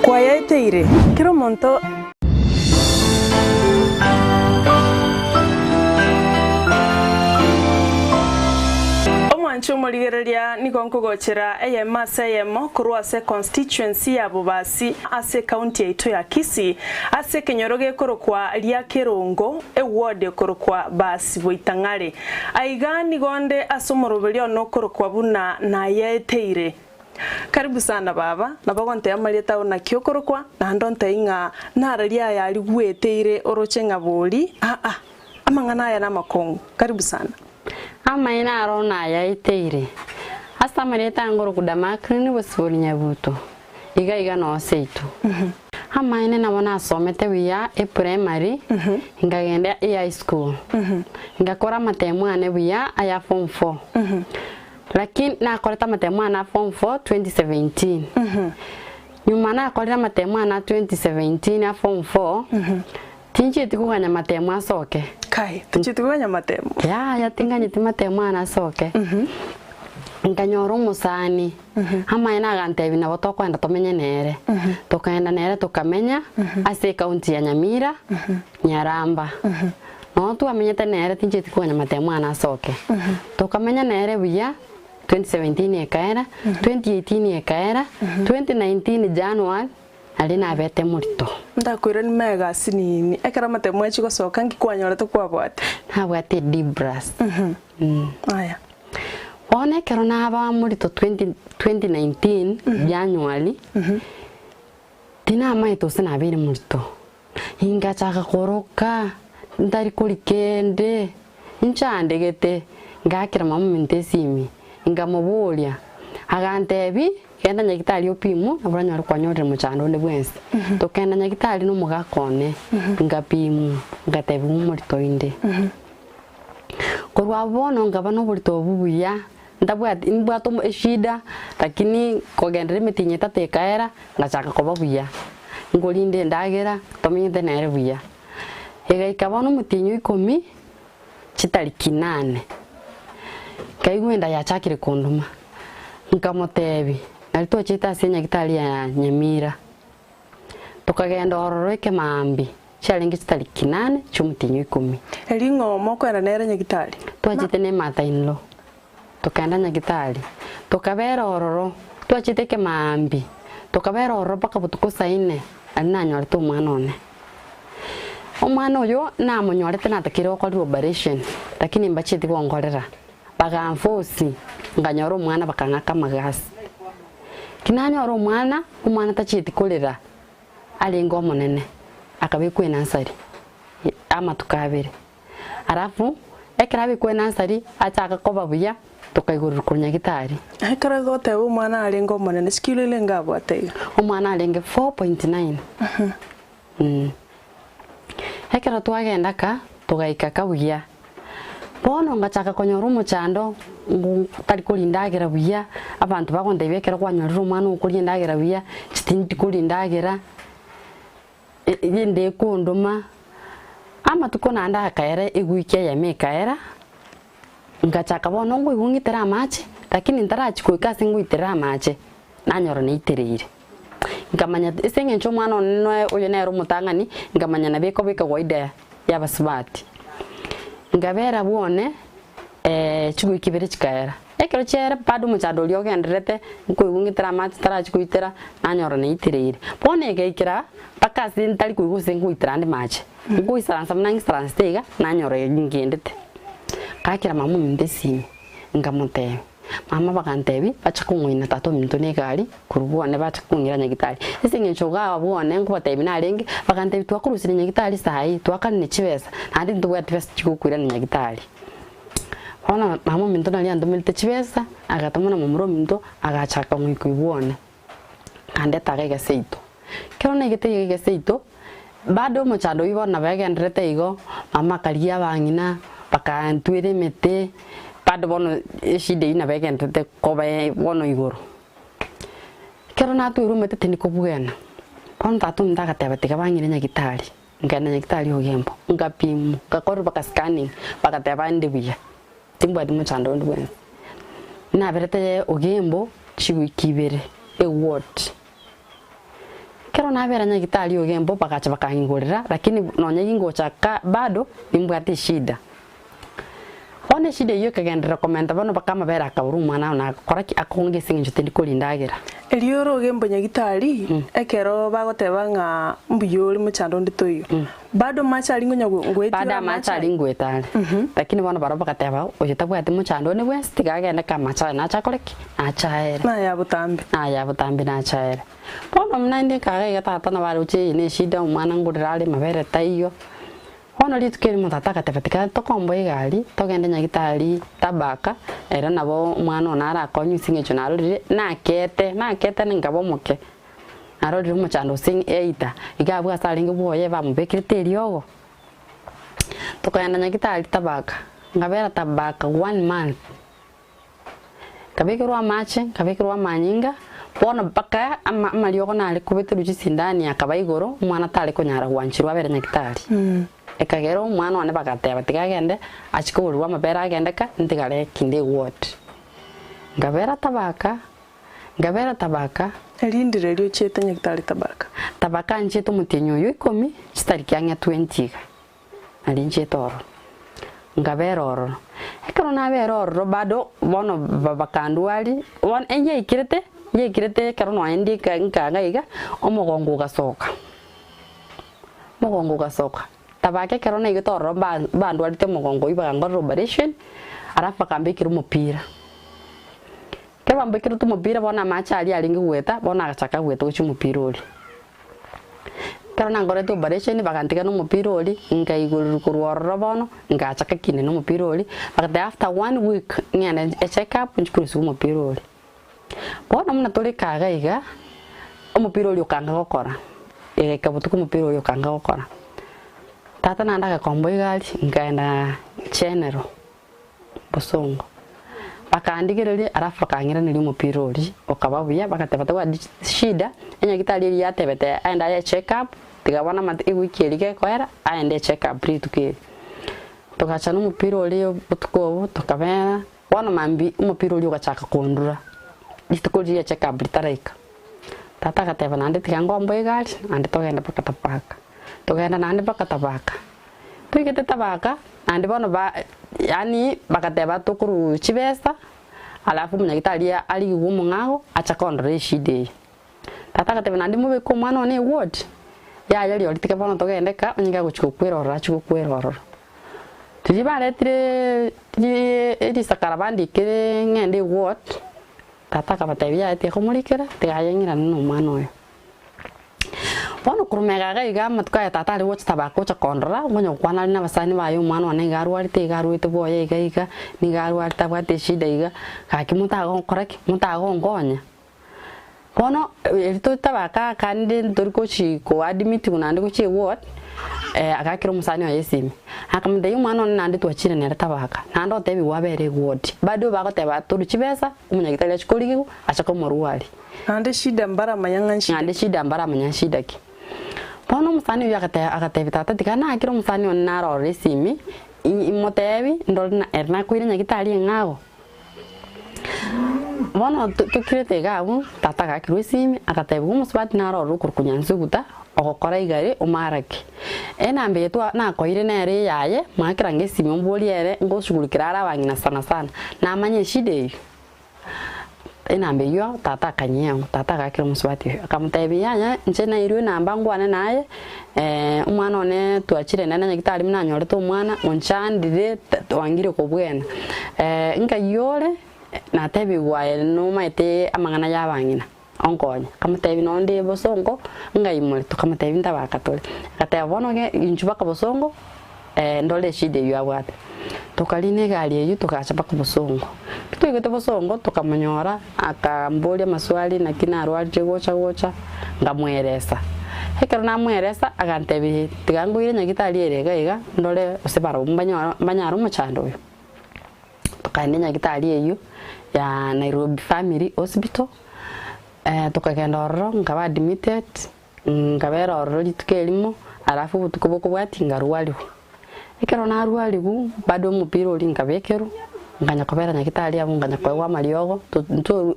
Kwayaeteire kera omonto. Omwanche omorigereria nigo nkogochera eyemo ase eyemo korwa ase constituency ya Bobasi ase ecounty yaito ya Kisii ase ekenyoro gekorokwa Riakerongo eward ekorokwa Basi Boitang'are. Aiga nigo nde ase omoroberio one okorokwa buna nayaeteire. Karibu sana baba, nabo ogontebia amarieta ao naki okorokwa, naende ontebie ng'a nararia aya arigweteire oroche ng'a bori, aa, amang'ana aya namakong'u. Karibu sana. Amaene aro nayaeteire ase amarieta angorokwa Damakrini Bosibori Nyabuto, iga iga noo seito. Amaene nabo nasomete buya eprimary, nkagenda ehigh school, ngakora amatemo ane buya aya form four. Lakini nakorete amatemo ane a form four 2017. Nyuma nakorire amatemo ane a 2017 a form four, tinchieti koganya amatemo asoke. Kai, tochieti koganya amatemo? Yaya tinganyeti matemo ane asoke. Nkanyora omosani, amaene agantebia nabo tokoenda tomenye nere. Tokaenda nere tokamenya ase ecounty ya Nyamira, Nyaramba. Nonya twamenyete nere tincheti koganya matemo ane asoke. Tokamenya nere buya 2017 ekaera, 2018 ekaera, 2019 January naria nabete morito. Ndakoiranie magega asinini, ekero amatemo achia gosoka nki kwanyorete kwabwate? Nabwate D plus. Aya. Bono ekero naba morito 20 2019 January, tinamaete gose nabeire morito. Ingachaka koroka, ntari koria kende, inchandegete, ngaakera mama ominto esimi, nkamoboria, agantebia, genda nyagitari opimwe nabo oranyore kwanyorire mochando onde bwensi. Tokenda nyagitari na omogaka one, ngapimwa, ngatebiwa omorito inde. Korwa abwo bono nkaba na oborito obwo buya, ntabwati nimbwate omo eshida, lakini kogenderera emetienyi etato ekaera, ngachaka koba buya. Nkorinde endagera, tomenyete nere buya. Egaika bono omotienyi o ikomi, chitariki nane, nkaigwa enda yachakire konduma, nkamotebia, nari twachete ase enyagitari ya Nyamira, tokagenda ororo ekemaambia, chiarenge chitariki nane chi'omotienyi o ikomi. Erio ng'o mokoenda nere nyagitari? Twachete ne mother in law, tokagenda nyagitari, tokabera ororo, twachete ekemaambia, tokabera ororo mpaka botuko saa inne, aria nanyorete omwana one. Omwana oyo namonyorete natakeire gokorerwa operation, lakini mbacheti gonkorera, baganforce, nkanyora omwana bakang'aka amagasi. Ki nanyora omwana, omwana tachieti korera, arenge omonene, akabekwa enasari amatuko abere. Alafu ekero abekwa enasari achaka koba buya, tokaigorerwa korwa nyagitari. Ekero agoteba omwana arenge omonene, chikilo irenge abwate iga? Omwana arenge 4.9. Ekero twagenda ka, togaika ka buya. Bono ngachaka konyora omochando tari koria endagera buya, abanto bagontebia ekero kwanyorire omwana okoria endagera buya, chitindi koria endagera, ende ekondoma. Amatuko naende akaera ewiki eyemo ekaera, ngachaka bono nkoigwa ng'itere amache, lakini ntarachia goika ase ngoiterera amache, nanyora naitereire. Nkamanya ase eng'encho omwana one noe oyo nere omotang'ani, nkamanya nabo ekoba ekawaida y'abasubati. Nkabera bwone chiwiki ibere chikaera. Ekero chiaera bado omochando oria ogendererete, nkoigwa ng'itera amache ntarachia koitera, nanyora naitereire. Bono egaikera mpaka ase ntari koigwa gose nkoitera ande mache, nkoisaransa buna ng'isaransete iga, nanyora ngendete. Ngakera mama ominto esimi, nkamotebia. Mama bagantebia bache kong'oina tata ominto na egari korwa bwane bache kong'ira nyagitari. Ase eng'encho iga bwane nkobatebia narenge, bagantebia twakorusirie nyagitari saii, twakanire chibesa, naende ntobwati besa chigokoirana nyagitari. Bono mama ominto naria antomerete chibesa, agatoma na momura ominto, agacha akang'oika bwane, akandeta iga egeseito. Ekero naigete iga egeseito, bado omochando oyio bono nabo egendererete igo, mama akarigia abang'ina, bakantwera emete, bado bono eshida eyio nabo egendererete koba bono igoro. Ekero natwerwe emete tindi kobwena, bono tata ominto agateba tiga bang'ire nyagitari, nkaenda nyagitari Ogembo, nkapimwa, nkakorerwa mpaka scanning, bagateba inde buya, timbwati mochando onde bwensi. Naberete Ogembo chiwiki ibere, eward. Ekero nabera nyagitari ogembo bagacha bakang'igorera lakini nonye gingocha ka bado nimbwate eshida. Bono eshida eyio ekagenderera komenta bono mpaka amabere akabora omwana one agakora ki? Akonga ase eng'encho tindi koria endagera. Erio ore ogembo nyagitari ekero bagoteba ng'a mbuya ore mochando onde toiyo, bado amache aria ngonya goetia Bado ore amache amache aria aye? ngoeta are. Lakini bono barabwo bagateba oyo tabwati mochando onde bwensi tiga agende ka amache aya nache akore ki? Nache aere. Naya botambe. Naya botambe nache aere. Bono naende nkaga iga tata nabo aroche eye neshida omwana ngorere are mabere taiyo. Bono rituko erimo tata agateba tiga tokomboe egari togende nyagitari tabaka ere nabo omwana one arakonywe ase eng'encho narorire nakete nakete nkaba omoke narorire omochando ase eita iga abwo ase arenge bwoye bamobekerete eriogo. Tokagenda nyagitari tabaka nkabera tabaka one month. Nkabekerwa amache, nkabekerwa amanyinga, bono mpaka ama amariogo nare kobeterwa chisindani akaba igoro, omwana tare konyara gwancherwa abere nyagitari. Ekagera omwana one bagateba tiga agende, achie koborerwa amabere agende ka, ntigare kinde eward. Nkabera tabaka, nkabera tabaka. Erinde riria ochiete nyagitari tabaka. Tabaka nchiete omotienyi oyo ikomi, chitariki ang'e twenty iga. Nario nchiete ororo, nkabera ororo. Ekero nabera ororo bado bono bakandwaria, bono enyaikirete, nyaikirete ekero nonya ndi nka nkaga iga, omogongo ogasoka, omogongo ogasoka. Tabaka ekero naigete ororo mba mbandwarete omogongo oyio bakankorera operation, alafu bakambekera omopira. Ekero bambekerete omopira bono amache aria arenge goeta, bono agachaka goeta gochia omopira oria. Ekero nankorete operation bagantiga na omopira oria, nkaigorerwa korwa ororo bono, ngachaka kinde na omopira oria, bagateba after one week ng'ende e check up nchie korusiwa omopira oria. Bono buna tore kaga iga, omopira oria okanga gokora, egaika botuko omopira oria okanga gokora. Tata naende agakomboa egari, nkaenda general. Bosongo. Bakandigereria alafu bakang'iraneria omopira oria okaba buya, bagateba tabwati shida, enyagitari eria yatebete aende aye check up, tiga bono amatuko ewiki eria gekoera aende echeck up rituko eri. Togacha na omopira oria obotuko obwo tokabera, bono mambia omopira oria ogachaka kondura, rituko riria echeck up ritaraika. Tata agateba naende tiga ngomboe egari naende togende mpaka tabaka, togenda naende mpaka tabaka. Toigete tabaka, naende bono ba yaani bagateba tokorwa chibesa, alafu omonyagitari arigigwe omong'ao acha kondora eshida eye. Tata agateba naende mobeke omwana one eward, yaya rirorio tiga bono togende ka, onye gagochia gokwera ororo achie gokwera ororo. Riria baretire ri risakara bandikire ng'ende eward, tata akabatebia yaya tiga komorikera, tiga aye ng'irane na omwana oyo. Bono korwa magega iga iga amatuko aya tata are gocha tabaka gocha kondora, nkonya gokwana are nabasani baye omwana one iga arwarete iga arwete bwoye iga iga, nigo arwarete abwate eshida iga, gaki motagokora ki? Motagonkonya. Bono eri tori tabaka akanire ntori gochi koadmitiwa naende gochia eward, agakera omosani oye esimi, akamotebia omwana one naende twachire nere tabaka, naende otebiwa abere eward, bado bagoteba torwe chibesa, omonyagitari achie korigiwa, ache komorwaria. Naende shida mbaramanya ng'a nshida Naende ki. shida mbaramanya nshida ki. Bono omosani oyio agateba agatebia tata tiga nakire omosani one narorere esimi, imotebi ndore na ere nakoire nyagitari eng'ao. Bono tokirete iga abwo, tata agakirwa esimi agatebiwa omosubati narorire okorokwa Nyansuguta ogokora igare omarake. Enamba eye twa nakoire nere eyaye, mwakera esimi omborie ere ngoshughulikera are abang'ina sana sana, namanye eshida eyio. Enamba eyio tata akanyia, tata agakera omosubati oyio, akamotebia yaya inche nairwe enamba ngwane naye, omwana one twachire nere nyagitari buna nanyorete omwana onchandire twangire kobwena, nkai ore natebigwa aye nomaete amang'ana ya abang'ina onkonye. Akamotebia nonye ndi bosongo ngai more, tokamotebia ntabaka tore. Agateba bono ge inchuo mpaka bosongo ndore eshida eywo abwate. Tokarina egari eywo togacha mpaka bosongo. Ekero twaigete bosongo tokamonyora akamboria amaswali naki narwarire gocha gocha, nkamweresa. Ekero namweresa agantebia tiga nkoire nyagitari ere iga iga ndore gose barabwo mbanyore mbanyare omochando oyo. Tokaenda enyagitari eywo ya Nairobi Family Hospital, tokagenda ororo nkaba admitted, nkabera ororo rituko erimo, alafu obotuko bokobwatia nkarwariwa. Ekero narwariwu bado omopira oria nkabekerwa, Nkanya kobera nyagitari abwo nkanya koegwa amariogo,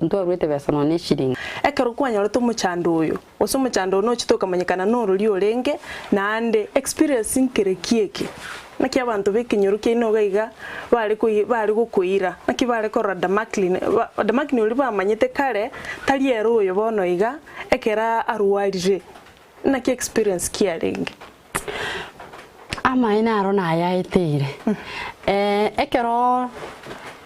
ntwaruete besa nonya ne eshiringi. Ekero kwanyorete omochando oyo, gose omochando oyo nochete okamanyekana norori orenge, naende experience nkere ki eke? Naki abanto b'ekenyoro kiaino iga iga bare koi bare gokoira? Naki bare korora Damaklin ba Damaklin oria bamanyete kare tari ere oyo bono iga ekero arwarire. Naki experience ki yarenge? Amaene aro nayaeteire. Ekero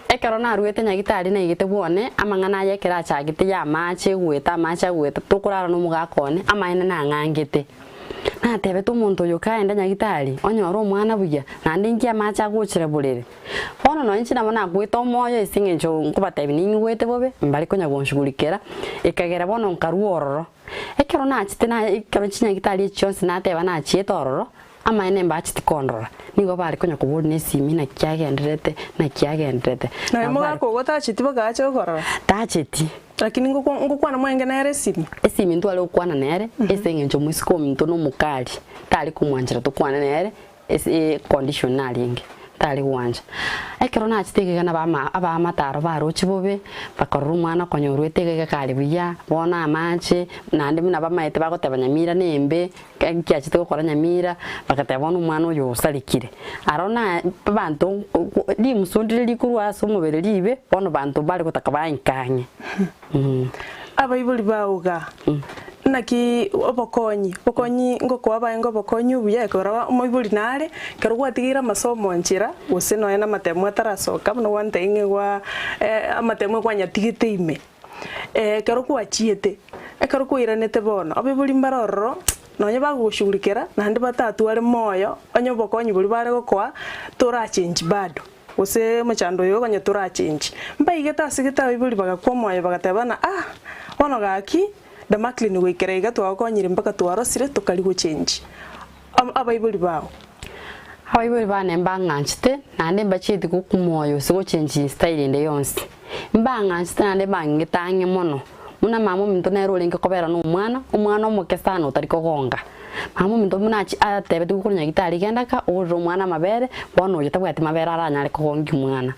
ekero naruete nyagitari naigete bwone, amang'ana aya ekero achagete ya amache goeta amache agoeta tokorara na omogaka one, amaene nang'angete. Natebete omonto oyo kaende nyagitari, onyore omwana buya, naende inki amache agochera borere. Bono nonye inche nabo nakwete omoyo ase eng'encho nkobatebia ning'igwete bobe, mbare konya gonshughulikera, ekagera bono nkarua ororo. Ekero nachete na ekero chinyagitari echi chionsi nateba nachiete ororo, amaene mbacheti kondora. Nigo bare konya koboria nesimi naki agendererete, naki agendererete. Naye Nabo bare mogaka ogo tacheti bagacha gokorora? Tacheti. Lakini ngokwa ngokwana mwenge nere esimi? Esimi ntware gokwana nere, ase eng'encho omoiseke ominto na omokari, tari komwanchera tokwane nere, Ase econdition narenge ntare gwancha. Ekero nachete iga iga nabo ama abaamate aro baroche bobe, bakarora omwana konya orwete iga iga kare buya, bono amache, naende buna bamaete bagoteba nyamira nembe, nki achete gokora nyamira, bagateba bono omwana oyo osarekire. Aro na abanto rimusu ndire rikorwa ase omobere ribe, bono banto mbare gotaka baike ang'e. Abaibori bao iga, naki obokonyi, obokonyi ngokoa abaenga obokonyi obuya ekero omoibori nare, ekero gwatigeire amasomo nchera, gose nonya na amatemo atarasoka buna gwantebia ng'a gwa amatemo kwanyatigete ime, ekero gwachiete, ekero kwairanete bono, abaibori mbare ororo nonye bagogoshughulikera naende batatware moyo, onye obokonyi boria bare gokoa torachenchi bado. Gose omochando oyo onye torachenchi. Mbaigete ase gete abaibori bagakwa omoyo bagateba ng'a ah, bono gaki Damaklin goikera iga twagokonyire mpaka twarosire tokari gochenchi abaibori bao. Abaibori bane mbang'anchete naende mbachieti gokwa moyo gose gochenchi style ende yonsi. Mbang'anchete naende mbang'ete ang'e mono. Buna mama ominto nere orenge kobera nomwana, omwana omoke sana otari kogonga. Mama ominto buna achi atebetigwe korwa nyagitari genda ka ogorere omwana amabere, bono oyo tabwati mabere aranyare kogongia omwana.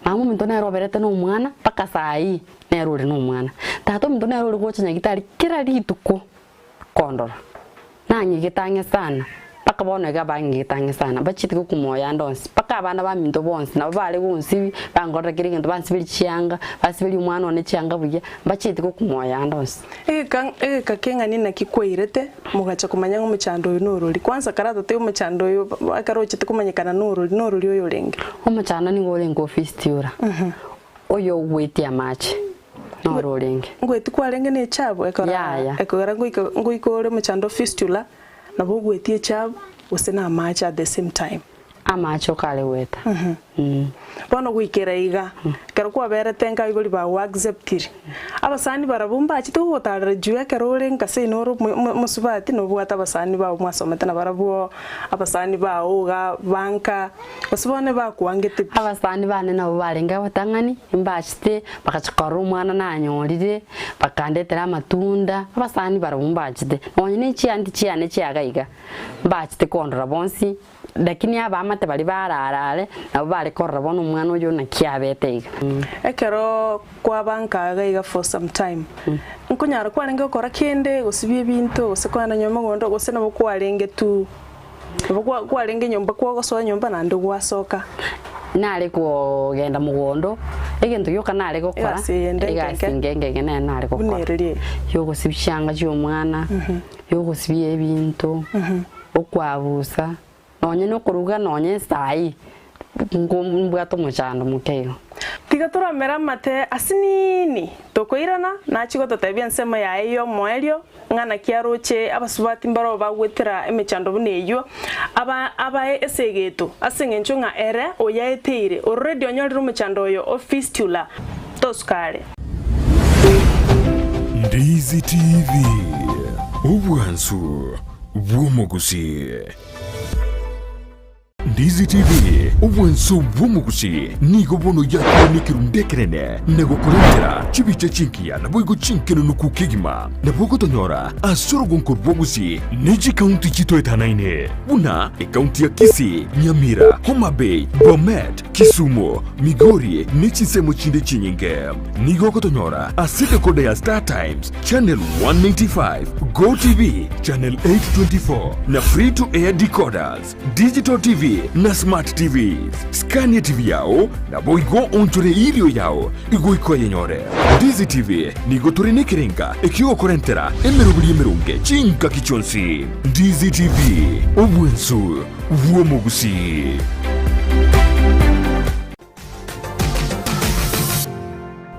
Mama ominto nere oberete nomwana mpaka saa hii nere ore nomwana. Tata ominto nere ore gocha nyagitari kera rituko kondora. Nang'igete ang'e sana, mpaka bono iga bang'igete ang'e sana, mbachiete gokumoya ande onsi, mpaka abana baminto bonsi nabo bare gonsibi, bankorera kera egento, bansiberia chianga, basiberia omwana one chianga buya, mbachieti gokumoya ande onsi. Egeka egeka keng'ani naki kwairete mogacha komanya ng'a omochando oyo norori? Kwanza karatotebie omochando oyo ekero ochete komanyekana norori, norori oyorenge? Omochando nigo orenge ofistula, oyo ogwetia amache. Noro orenge. Ngoeti kwarenge nechabu ekero Yaya. ekogera ngoika ngoika ore mochando fistula nabo ogwetie echabu gose na amache at the same time. Amache okare goeta. Bono goikera iga ekero kwaberete nka abaibori bago acceptire abasani barabwo mbachete gogotarera juu ekero ore nka seino ore omosubati nobwate abasani bao mwasomete nabarabwo abasani bao iga banka Gose bono bakwangete pi. Abasani bane nabo barenge abatang'ani, mbachete, bagacha korora omwana nanyorire, bakandetera amatunda, abasani barabwo mbachete, nonye ne chianti chiane chiaga iga, mbachete kondora bonsi, lakini abaamate baria barara are, nabo bare korora bono omwana oyo naki abete iga. Ekero kwaba nkaga iga for some time, nkonyara kwarenge gokora kende, gosibia ebinto, gose kogenda nyuma mogondo, gose nabo kwarenge tu. Nabo kwarenge nyomba kwagosoa nyomba naende gwasoka. Nare kogenda mogondo, egento gioka nare gokora, Egasi eyende egasi enke enke enke nere nare Buna gokora. ereri eye. Yogosibia chianga chia omwana, yogosibia ebinto, okwabusa, nonye na okoruga nonye esaii, nko mbwate omochando moke igo. Tiga toramere amate asinini, tokoirana, nachie gototebia ensemo yaye y'omoerio, ng'a naki aroche abasubati mbarabwo bagwetera emechando buna eyio, aba abae esegeto, ase engencho ng'a ere oyaeteire already onyorire omochando oyo o fistula. Tosuka are. Ndizi TV, obwansu bw'omogusii. Ndizi TV, obwanso bw'omogusi, nigo bono yakire nekerundu ekenene na gokorentera chibicha chingiya naboigo chinkenenuku kegima. Nabo ogotonyora ase orogonko rw'obogusi ne chikaunti chitoetanaine buna ekaunti ya Kisii, Nyamira, Homa Bay, Bomet, Kisumu, Migori ne chinsemo chinde chinyinge. Nigo ogotonyora ase decoder ya Star Times, Channel 195, Go TV, Channel 824 na Free to Air decoders, Digital TV na Smart TVs. Scania TV yao naboigo onchore irio yao igoika oyenyore. Ndizi TV nigo tore nekerenga ekiogokorentera emeroberi emeronge chingaki chionsi. Ndizi TV, obwensu bw'omogusii.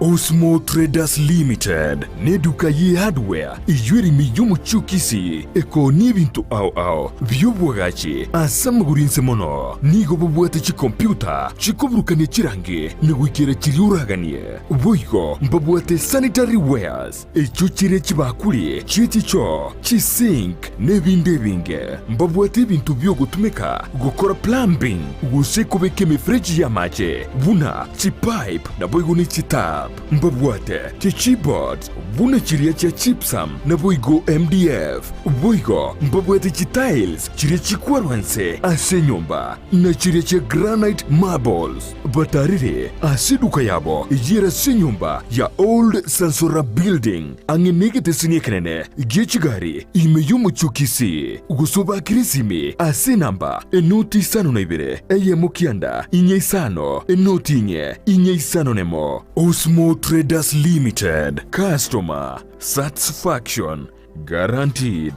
Osmo Traders Limited neduka ye hardware eyio ere ime y'omochie o Kisii ekoonia ebinto ao ao bi'obwagachi ase amagoro inse mono. Nigo babwate chikompyuta chikoburukania chirangi na goikera chiria oraganie. Boigo mbabwate sanitary wares echio chire chibakuri chie chichoo, chisink na ebinde ebinge. Mbabwate ebinto bi'ogotumeka gokora plumbing gose kobeka emefereji y'amache buna chipipe naboigo ne chitap. Mbabwate chichipboards buna chiria chia gypsum naboigo MDF. Boigo mbabwate chitiles chiria chikwarwa nse ase enyomba na chiria chia granite marbles. Batarire ase eduka yabo eyio ase enyomba ya Old Sansora Building ang'e negeteseni ekenene gie chigari ime y'omochie o Kisii, gose obakere esimi ase enamba enoti isano na ibere eyemo kianda inye isano enoti inye inye isano nemo. Osmo Traders Limited, Customer Satisfaction Guaranteed.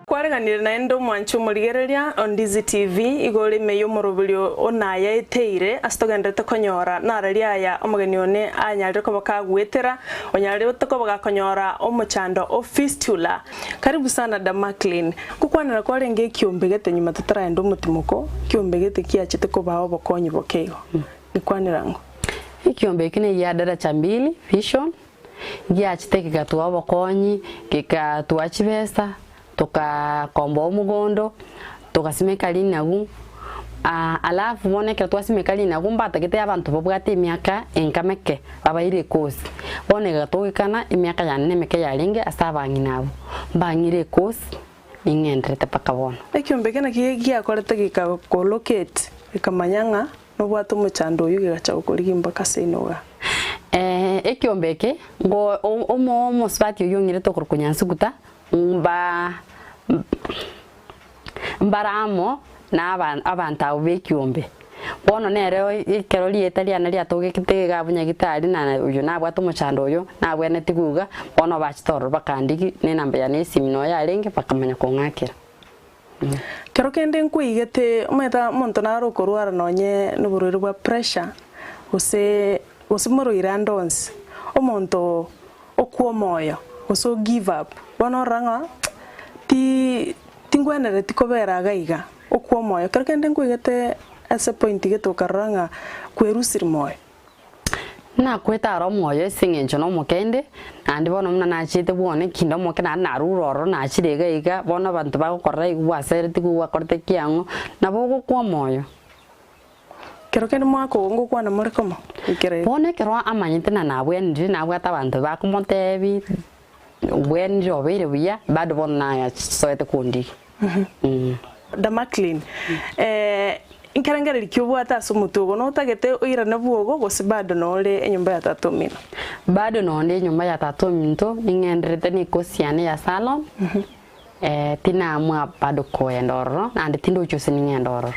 Kwareganire naende omwanchi omorigereria o Ndizi TV igo ore ime y'omoroberio o nayaeteire ase togenderete konyora nararia aya omogeni one anyarire koba kagoetera onyarete koba gakonyora omochando o fistula. Karibu sana Damaklin. Ngokwanera kwarenge ekiombe gete nyuma totaragenda omotimoko, ekiombe gete kiachete kobaa obokonyi boke igo. Nikwanera ng'o? Ekiombe eki negia Daraja Mbili Vision Giachete gegatua obokonyi, gegatua chibesa, togakomboa omogondo, togasimeka rinagu, alafu bono ekero twasimeka rinagu mbatagete abanto babwate emiaka enka meke babaire ekosi. Bono egatogekana emiaka yane nemeke yarenge ase abang'ina abwo, mbang'ire ekosi ning'enderete mpaka bono. Ekiombe eke nakio giakorete gekakolocate gekamanya ng'a Nobwate omochando oyio gegacha gokorigia mpaka ase inoga. Ee, ekiombe eke, ngo omo omosubati oyio ong'irete okorokwa Nyansuguta, mba mbare amo na aba abanto abwo b'ekiombe. Bono nere ekero rieta riane riatogekete iga abwo nyagitari na oyo nabwate omochando oyo, nabwenereti iga, bono bachete ororo bakandigia, na enamba yane y'esimi noyo yarenge, bakamanya kong'akera. Kero kende nkweigete, omanyete omonto naro okorwara nonye noborwaire bwa pressure, gose gose morwaire ande onsi, omonto okwa omoyo gose o give up, bono orora ng'a ti tingwenereti kobera iga iga, okwa omoyo. Kero kende nkweigete ase point gete okarora ng'a kwerusiri moyo. Nakwete aro omoyo ase engencho nomokende, naende bono buna nachiete bwone kinde omoke naende narure ororo nachire iga iga, bono abanto bagokorora iga gwaseretigwe gwakorete kiang'o, nabo ogokwa omoyo. Kero kende mwaka ogo ngokwana more komo goikera iga. Bono ekero amanyete na nabwenire nabwate abanto bakomotebi, obwenire obeire buya, bado bono nasoete kondigia. Damaklin, Nkerengererio ki obwate ase omotwe ogo? Notagete oirane bwogo gose bado nore enyomba ya tata omino? Bado nonde enyomba ya tata ominto, ning'endererete nekosi yane ya salon, tinamua bado koenda ororo, naende tindochi gose ning'ende ororo.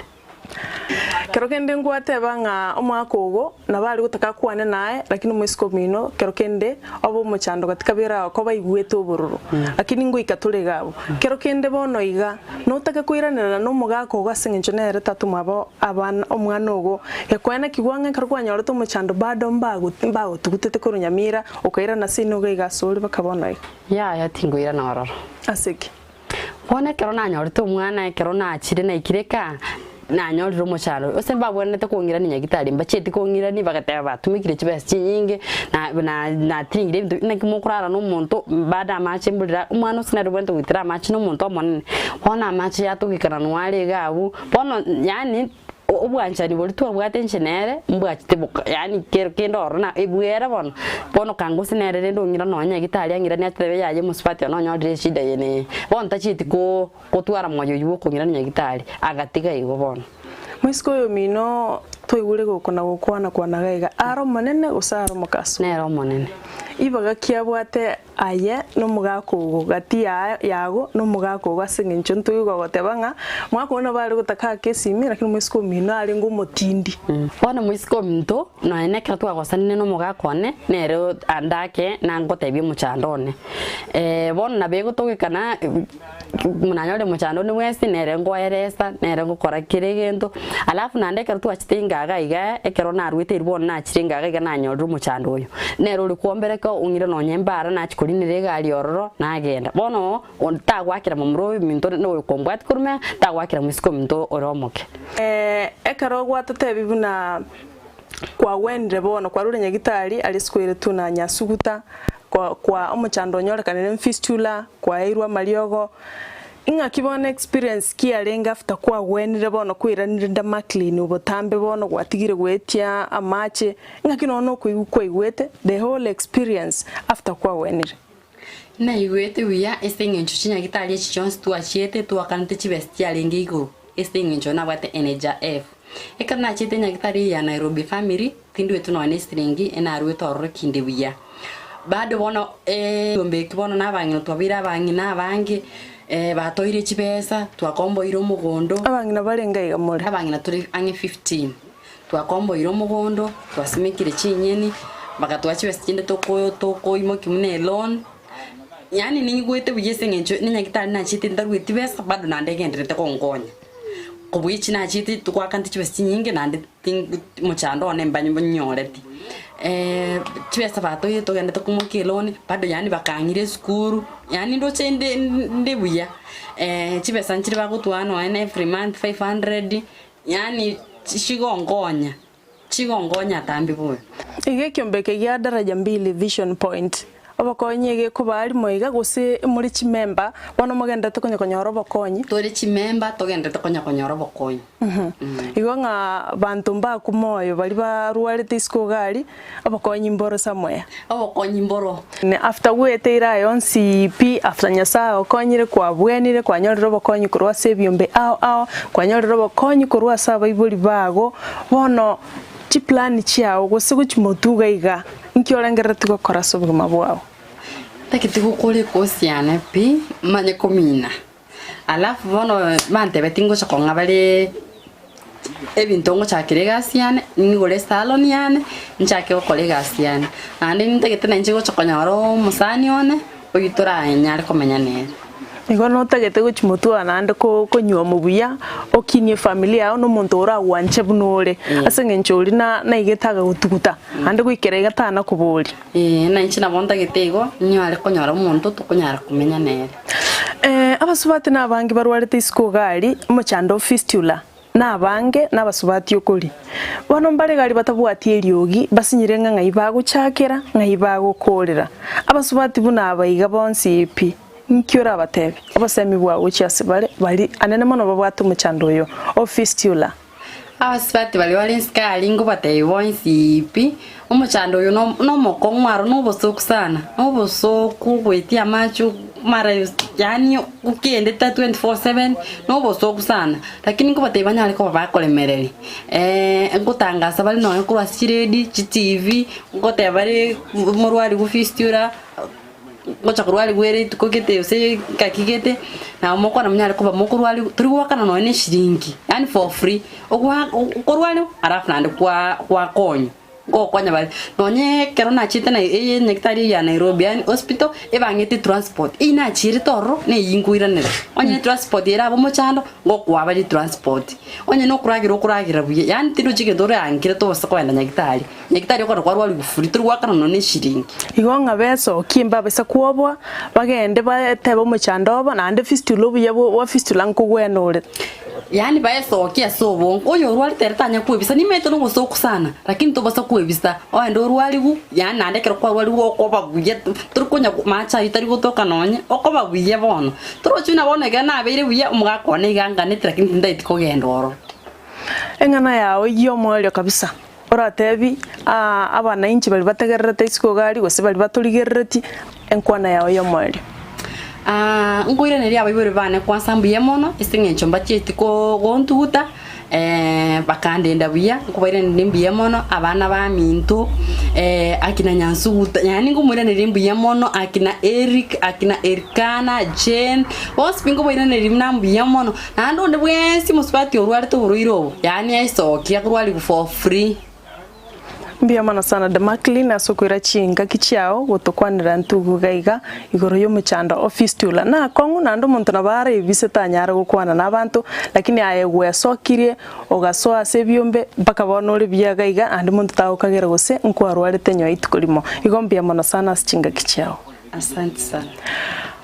Kero kende ngwateba ng'a omwaka ogo nabo are gotaka akwane naye, lakini omoiseke omino kero kende obe omochando gati kabere ao koba aigwete obororo, lakini ngoika tore iga abwo. Kero kende bono iga notake koiranerana nomogaka ogo ase eng'encho nere tata omwabo abana omwana ogo, gekoena kigwa ng'a ekero kwanyorete omochando bado mbago mbagotugutete korwa Nyamira okairana ase inoga iga asore baka bono iga. Yaya tinkoirana ororo. Ase ki? Bono ekero nanyorete omwana, ekero nachire naikire ka, Nanyorire omochando oyo, gose mbabwenerete kong'irania nyagitari, mbachieti kong'irania bagateba batumekire chibesa chinyinge, na na natiringire ebinto naki mokorara na omonto bado amache mborere omwana ase nere obwenerete goitera amache na omonto omonene. Bono amache yatogekana nware iga abwo, bono yaani obwanchani boria twabwate inche nere mbwachete boka yaani kero kende ororo na ebwere bono, bono kanga gose nere rende ong'ira nonye nyagitari ang'iranie atebe yaya omosubati one onyorire eshida eye na eye. Bono tachieti koo. Gotwara moyo oyio bw'okong'irania nyagitari, agatiga igo bono. Moiseke oyo omino twaigure gokona gokwana kwana iga iga, are omonene gose are omokaso? Nere omonene. Ibaga ki abwate aye nomogaka ogo, gati yago nomogaka ogo ase engencho ntoigwe gogoteba ng'a omogaka ogo nabo are gotaka ake esimi lakini omoiseke omino arenge omotindi. Bono moiseke ominto, nonya nekero twagosanire nomogaka one, nere andake nangotebie omochando one. Bono nabo egotogekana. Nanyore mochando onde bwensi, nere nkoeresa, nere ngokora kera egento, alafu naende ekero twachete ingaga iga, ekero naruete erio bono nachire ingaga iga nanyorire omochando oyo, nere ore kwombereka ong'ire nonye mbara nachia korinera egari ororo, nagenda. Bono onde tagwakera momura oyo ominto na oyo kombwati korwa mega, tagwakera moiseke ominto ore omoke. Ekero gwatotebi buna kwagwenire bono kwarure nyagitari aria square tu na nyasuguta, kwa kwa omochando onyorekanire fistula, kwaeirwe amariogo, ing'aki bono experience ki yarenge after kwagwenire bono kwairanire Damaclin obotambe bono gwatigire goetia amache, ing'aki nonya okoigwa kwaigwete the whole experience after kwagwenire? Naigwete buya ase eng'encho chinyagitari echi chionsi twachiete twakanete chibesa chiarenge igoro ase eng'encho nabwate NHIF. Ekero nachiete nyagitari eye ya Nairobi Family tindueti nonya ne esiringi enaruete ororo kinde buya. Bado bono ekiombe eki bono na abang'ina twabeire abang'ina abange batoire chibesa twakomboire omogondo. Abang'ina barenge iga more? Abang'ina tore ang'e 15. Twakomboire omogondo, twasimekire chinyeni, bagatoa chibesa chinde toko tokoimokia buna eloan, yaani ninyigwete buya ase eng'encho nenyagitari nachiete ntarueti besa bado naende egendererete konkonya. Kobua echi nachiete togwakanete chibesa chinyinge naende tin mochando one mba nyoreti. Chibesa batoire togendete koimokia eloan, bado yaani bakang'ira esukuru, yaani ndoche inde nde buya. Chibesa nchire bagotwaa nonya every month 500, Yaani chigonkonya, chigonkonya atambe bobe. Iga ekiombe eke gia Daraja Mbili Vision Point, obokonyi egekoba arimo iga gose more chimemba, bono mogenderete konya konyora obokonyi. Tore chimemba togenderete konya konyora obokonyi. Igo ng'a banto mbakwe moyo baria barwarete isiko iga aria, Obokonyi mboro somewhere. Obokonyi mboro. After gweteire aye onsi pi after Nyasaye okonyire kwabwenire kwanyorire obokonyi korwa ase ebiombe ao ao kwanyorire obokonyi korwa ase abaibori bago bono chiplani chiao gose gochimotuga iga inki orengereretie gokora ase obogima bwao? Ntagete gokora ekosi yane pi manye komina Alafu bono bantebeti ngocha kong'a bare ebinto ngochakera egasi yane, nigore esalon yane, nchake gokora egasi yane. Naende nintagete nainche gocha konyora omosani one, oywo toranyare komenya nere. Igo notagete gochia motwe naende ko konyuoma buya, okinie efamiri yao na omonto oragwanche buna ore, ase eng'encho oria na naigete agagotuguta, naende goikera iga tana koboria. Ee, nainche nabo ntagete igo, nyare konyora omonto tokonyara komenya nere. Abasubati nabange barwarete isiko iga aria, omochando o fistula, nabange nabasubati okori. Bono mbare iga aria batabwati eriogi, basinyire ng'a ng'ai bagochakera, ng'ai bagokoorera. Abasubati buna aba iga bonsi pi, nki orabatebi? Obosemi bwao gochia ase bare, baria anene mono babwate omochando oyo o fistula. Abasubati baria bare isiko aria nkobatebia bonsi pi, omochando oyo nomokong'u aro nobosoku sana, nobosoku goetia amache mara yaani okendete 24/7 nobosoku sana, lakini nkobatebia banyare koba bakoremereria ngotangasa bare nonye korwa ase chiredio, chitivi, ngoteba bare morwari bwa fistula. Ngocha korwarigwa ere rituko gete gose ngaki gete, nabo mokwana monyare koba mokorwarigwa, tori goakana nonye na eshiringi, yaani for free, ogwa okorwariwa alafu naende kwa gwakonywa, ngokonya bare. Nonye ekero nachete na eye nyagetari eye ya Nairobi yaani hospital, ebang'ete transport, eywo nachierete ororo, neywo nkoiranera. Onye transport erabe omochando, ngokoa bare transport, onye na okoragera okoragera buya, yaani tindochi gento oreangere tobasa kogenda nyagetari. Nyagetari okore kwarwarigwa free, tori goakana nonya ne eshiringi. Igo ng'a besokie mbabase kwoboa, bagende batebe omochando obo, naende fistula obuya bwa fistula nkogwena ore. Yaani baesokie ase obongo, oyo orwarete ere tanya kwebisa, nimaete nobosoku sana, lakini tobasa kwebisa, oende orwariwu, yaani naende ekero kwarwariwu okoba buya, tori konya mache aywo tari gotoka nonye, okoba buya bono. Torochi buna bono ekero nabeire buya, omogaka one iga anganeti lakini tintageti kogenda ororo. Eng'ana yao eyio omoerio kabisa, oratebi aa abanainchi baria bategererete isiko iga aria gose baria batorigereretie enkwana yao y'omoerio. Aa nkoiraneria abaibori bane kwansa mbuya mono ase eng'encho mbachieti ko gontuguta bakandenda buya, nkobairaneria mbuya mono abana baminto akina Nyansuguta, yaani nkomoiraneria mbuya mono akina Eric, akina Elkana, Jane, bonsi pi nkobairaneria buna mbuya mono. Naende onde bwensi mosubati orwarete oborwaire obo, yaani aisokia korwarigwa for free. Mbuya mono sana Damaklin ase okoira chingaki chiao gotokwanera ntugu iga iga igoro y'omochando o fistula. Nakong'u naende omonto nabo arebise tanyare gokwana na abanto lakini aye gwesokirie ogasoa ase ebiombe mpaka bono ore buya iga iga naende monto tagokagera gose nkwarwarete nyowe ituko rimo. Igo mbuya mono sana ase chingaki chiao. Asante sana.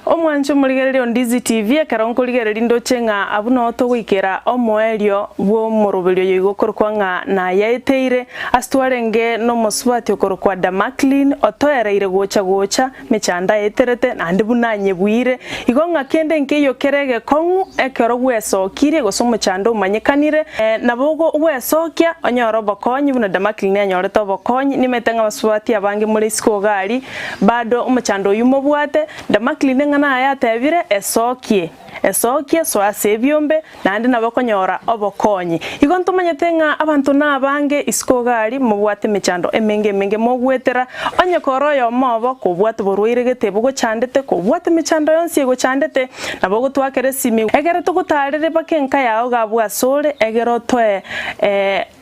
Omwanche omorigereria o Ndizi TV, ekero nkorigereria ndoche ng'a abwo noo togoikera omoerio bw'omoroberio oyo igo okorokwa ng'a nayaeteire, ase twarenge nomosubati okorokwa Damaklin otoereire gocha gocha mechando aeterete naende buna anyebuire. Igo ng'a kende nkeiyo kere egekong'u ekero gwesokirie gose omochando omanyekanire, nabo gwesokia onyore obokonyi buna Damaklin anyorete obokonyi. Nimanyete ng'a abasubati abange more isiko iga aria Bado omochando oyio mobwate, Damaklin eng'ana aye atebire, Esokie, esokie, soa ase ebiombe, naende nabo okonyora obokonyi. Igo ntomanyete ng'a abanto nabange isiko iga aria mobwate emechando emenge emenge mogwetera, onye kore oyomo obo kobwate oborwaire gete bogochandete, kobwate emechando yonsi egochandete, nabo ogotwakera esimi, egere togotaarere mpaka enka yao iga abwo asore, egere otoe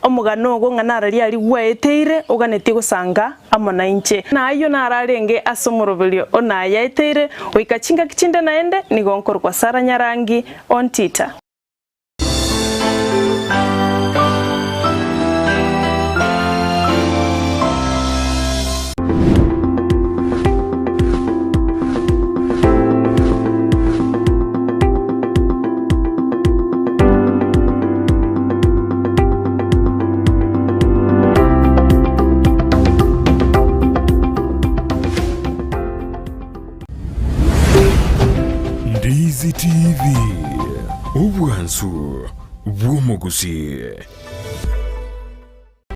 Omogano ogo ng'a nararia aria gwaeteire oganetie gosanga amo nainche. Na ayio nararenge ase omoroberio o nayaeteire goika chingaki chinde naende, nigo nkorokwa Sara Nyarangi Ontita. Ndizi TV, obwansu bw'omogusii.